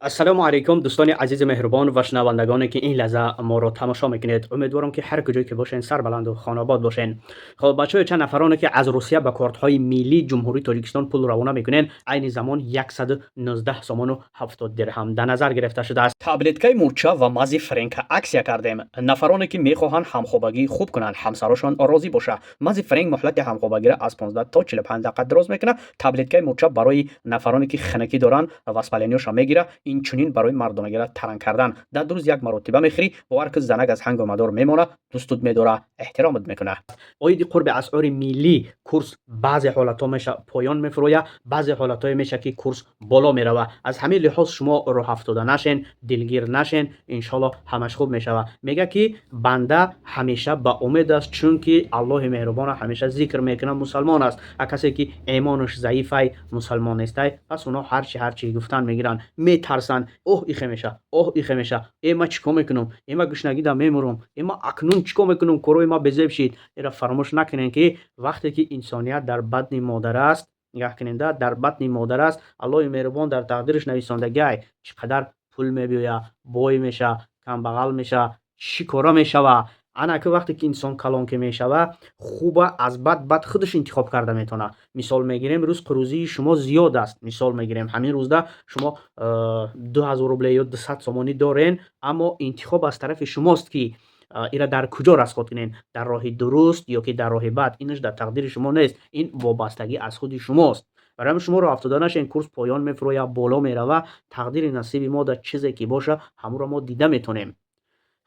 Ассалому алайкум, дӯстони азизи меҳрубон ва шунавандагоне, ки ин лаҳза моро тамошо мекунед. Умедворам, ки ҳар куҷое ки бошен, сарбаланду хонобод бошен. Хоб, бачаҳои, чанд нафароне, ки аз Русия ба кортҳои миллии Ҷумҳурии Тоҷикистон пул равона мекунен, айни замон 119 сомону 70 дирҳам дар назар гирифта шудааст. Таблеткаи мурча ва мази френка аксия кардем. Нафароне, ки мехоҳанд ҳамхобагии хуб кунанд, ҳамсарошон розӣ боша, мази френк муҳлати ҳамхобагиро аз 15 то 45 дақиқа дароз мекунад. Таблеткаи мурча барои нафароне, ки хунукӣ доранд, воспаление ёша мегира. Инчунин барои мардонагиро таранг кардан дар 2 рӯз як маротиба мехӯрӣ. Бовар ки, занак аз ҳангу мадор мемона, дӯстут медора, эҳтиромат мекуна. Оиди қурби асъори миллӣ, курс баъзе ҳолатҳо меша поён мефуроя, баъзе ҳолатҳое меша, ки курс боло мерава. Аз ҳамин лиҳоз шумо роҳафтода нашен, дилгир нашен, иншолло, ҳамаш хуб мешава. Мега, ки банда ҳамеша ба умед аст, чунки Аллоҳи меҳрубона ҳамеша зикр мекунад, мусалмон аст. А касе ки эмонаш заифай, мусалмон нестай, пас онҳо ҳарчи гуфтан мегиранд, метарсанд: оҳ, ихе меша, оҳ, ихе меша, э, ма чӣ кор мекунам, э, ма гушнагида мемурам, э, ма акнун чӣ кор мекунам, корои ма безеб шид. Эра фаромӯш накунем, ки вақте ки инсоният дар батни модар аст, нигаҳ куненда, дар батни модар аст, Аллоҳи меҳрубон дар тақдираш нависондагиай, чӣ қадар пул мебиёя, бой меша, камбағал меша, чӣ кора мешава. Ана ки вақте ки инсон калон ки мешава, хуба аз бад худаш интихоб карда метавона. Мисол мегирем, ризқу рӯзии шумо зиёд аст. Мисол мегирем, ҳамин рӯзда шумо 2000 рубле ё 200 сомонӣ дорен, аммо интихоб аз тарафи шумост, ки ира дар куҷо расход кунен: дар роҳи дуруст ё ки дар роҳи бад. Инаш дар тақдири шумо нест, ин вобастагӣ аз худи шумост. Барои ҳамин шумо роҳафтода нашен. Курс поён мефуроя, боло мерава, тақдири насиби мо дар чизе ки боша, ҳамонро мо дида метонем.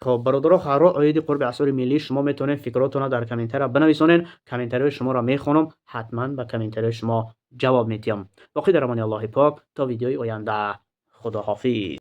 Хоб, бародаро, хоҳаро, оиди қурби асъори миллӣ шумо метавонед фикротонро дар комментария бинависонед. Комментариҳои шуморо мехонам, ҳатман ба комментариҳои шумо ҷавоб медиҳам. Боқӣ дар амони Аллоҳи пок, то видеои оянда, худоҳофиз.